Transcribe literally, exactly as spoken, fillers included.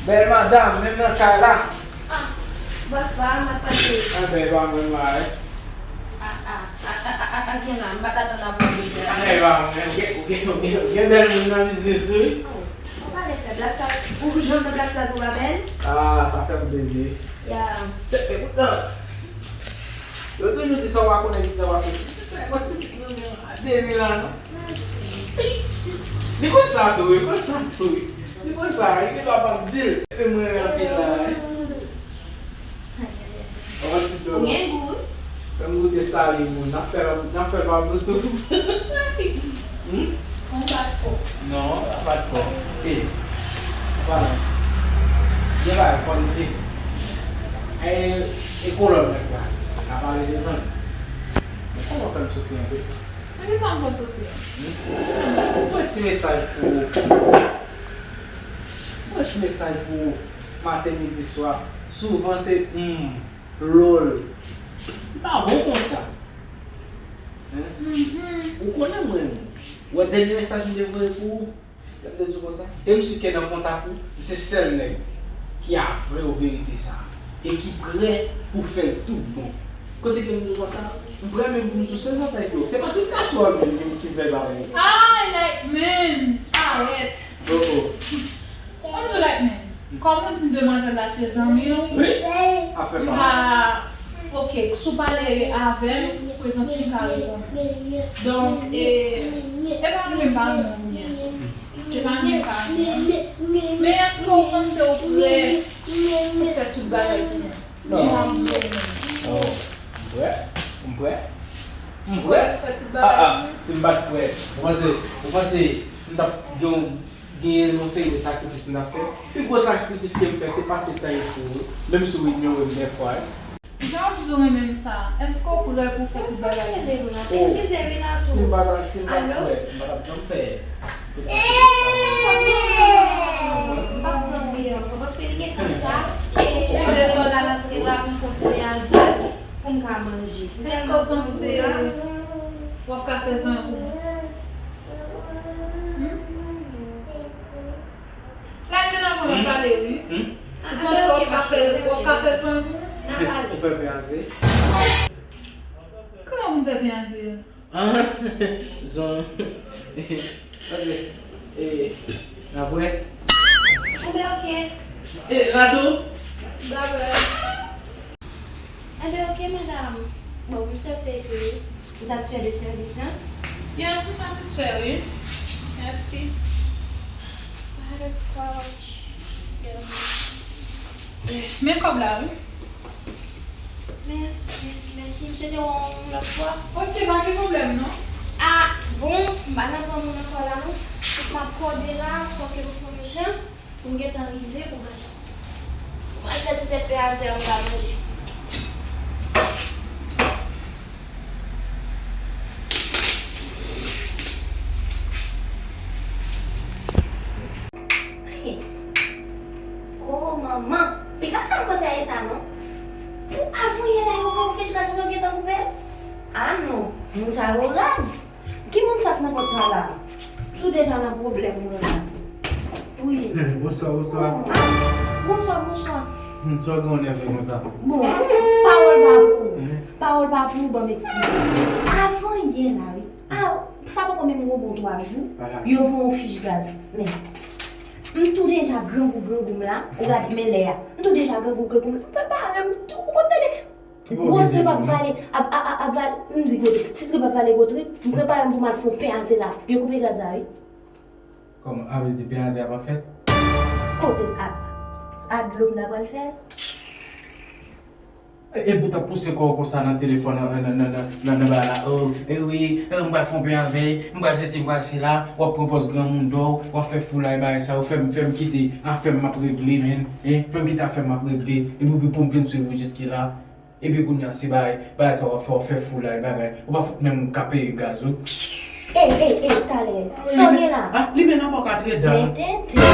Bèl madanm, menm nan kay la. Ah, bòs pa, m ap pase. Anben, e pa mwen m la, wi. Ah, ah, ah, gen la, m pa t atann ap wè w deja. Anben, e pa mwen, ou gen, ou gen, ou gen, ou gen bèl moun nan biznis, wi. Oh, ou pale fèb la, sa, ou janm nan plas la tou pa bèl? Ah, sa fè m plezi. Ya. Se, e, poutan, yo toujou di sa w pa konnen ki tan w ap fè. Se, se, se, se, se, se, se, Deni la, non? Li konn sa tou, li konn sa tou. Li konn sa, li gen dwa pa m di l. Epi mwen renmen anpil la, wi. Yon ti dlo. Ou gen gou, wi. Fè m goute sali moun. N ap fè, n ap fè pa m tou. Hmm? Yon bat kò. Non, yon bat kò. E, pa non. Gen bagay, fò m di. E, e kolòn nèg la. N a pale devan. Men kòman fè m soufri anpil? Mwen te konn fè w soufri. Mwen ti mesaj pou ou. Mwen ti mesaj pou ou. Maten, midi, swa. Souvan se hmm, lol. M pa bon konsa. Hein? Ou konnen mwen. Ou wè dènye mesaj m te voye pou ou? Lè m te di w konsa, e m si ke nan kontak ou, m se sèl nèg ki a vle w verite sa a, e ki prè pou fè l tout bon. Kote ke m di w konsa, m prè menm pou m souse zantray pou ou. Se pa tout gason an menm ki, ki fè sa pou ou. Ay, Lightman, arèt. Oh, oh. Kòm di w, Lightman, kòm ou di m demwazèl la se zanmi w, wi, afè pa. Ah, ok, si w pale avè m, prezans li ka reponn. Donk, e, e pa menm pa non, kounye a. Se pa menm pa non. Men èske w panse w prè pou fè tout bagay pou mwen? Non. Jan m di w menm. Oh, m prè. M prè. M prè. Ou prè pou fè tout bagay pou mwen? Ah, ah, si m pa t prè, ou panse, ou panse m t ap gen, genyen yon seri de sakrifis m t ap fè? Pi gwo sakrifis ke m fè, se pase tan yo pou ou, menm si w inyore m dèfwa, wi. Jan w di w renmen m sa, èske w prè pou fè tout bagay? Eskize, Renato. Oh, eskize, Renato. Si m pa ta, si m pa t prè, m pa t ap janm fè tout sa ki fè sa. M p ap pran vye ankò, paske li gen tan ta, e chak jou la rantre la pou m fè yon seri a zèv pou m ka manje. Èske w panse w ap ka fè zanmi pou mwen? Hmm? Lè m nan fò m pale, wi. Hmm? Ou panse w ap ka fè, w ap ka fè zanmi pou mwen? Ou fè pyaze? Kòman pou m fè pyaze? Ah, zon. Ok. E, n ap wè. Enben, ok. E, Radou? Bye bye. Enben, ok, madam. Bon, m swete ke ou satisfè de sèvis lan. Yes, m satisfè, wi. Mèsi. Why the fuck? Men kòb la, wi. Mèsi, mèsi, mèsi. M swete w yon lòt fwa. Ok, pa gen pwoblèm, non. Ah, bon, m pa nan gran moun ankò la, non. M ap kòde la, fò ke m fè yon jan. Pou m gentan rive pou m al, pou m al fè ti tèt peyajè m ka manje. Gwo manman! Piga sa m panse a e sa non. Pou avanyè la yo voye yon fich gaz yo gentan koupe l. Ah non, moun sa yo raz. Ki moun sa k nan pòt sa la? Tou deja nan pwoblèm mwen la. Wi. Bonswa, bonswa. Ah, bonswa, bonswa. Hmm, sa w gen w nève konsa? Bon, pawòl pa pou ou. Pawòl pa pou ou, ban m eksplike. Avan yè la, wi. Ah, sa poko menm gon bon twa jou, yo voye yon fich gaz. Men, m tou deja grangou, grangou m la, ou gade men lè a. M tou deja grangou, grangou m la. M prepare m tou, ou konn tande. Gwo trip ap vale, ap, ap, ap, ap vale, m di gwo trip. Ti trip ap vale gwo trip, m prepare m pou m al fè yon peyase la. Yo koupe gaz la, wi. Kòman, a vle di peyase a pa fèt? Kote sa? Sa dlo m ta pral fè? E, e pou w t ap pouse kò w konsa nan telefòn, nan, nan, nan, nan, nan, nan bagay la. Oh, e wi, e m pral fè yon peyase, m pral sesi, m pral sela, w ap pran pòz granmoun dò w, w ap fè foulay bagay sa yo, fè m, fè m kite afè m m ap regle, menn, hein, fè m kite afè m m ap regle, epi pou, pou m vin swiv ou jiske la. Epi kounye a, se bagay, bagay sa w ap fè, w ap fè foulay, bagay. Ou pa fout menm ka peye gaz ou. Ey, ey, ey, talè. Sa w gen la? Ah, li menm nan bò ka treda. Men tenten.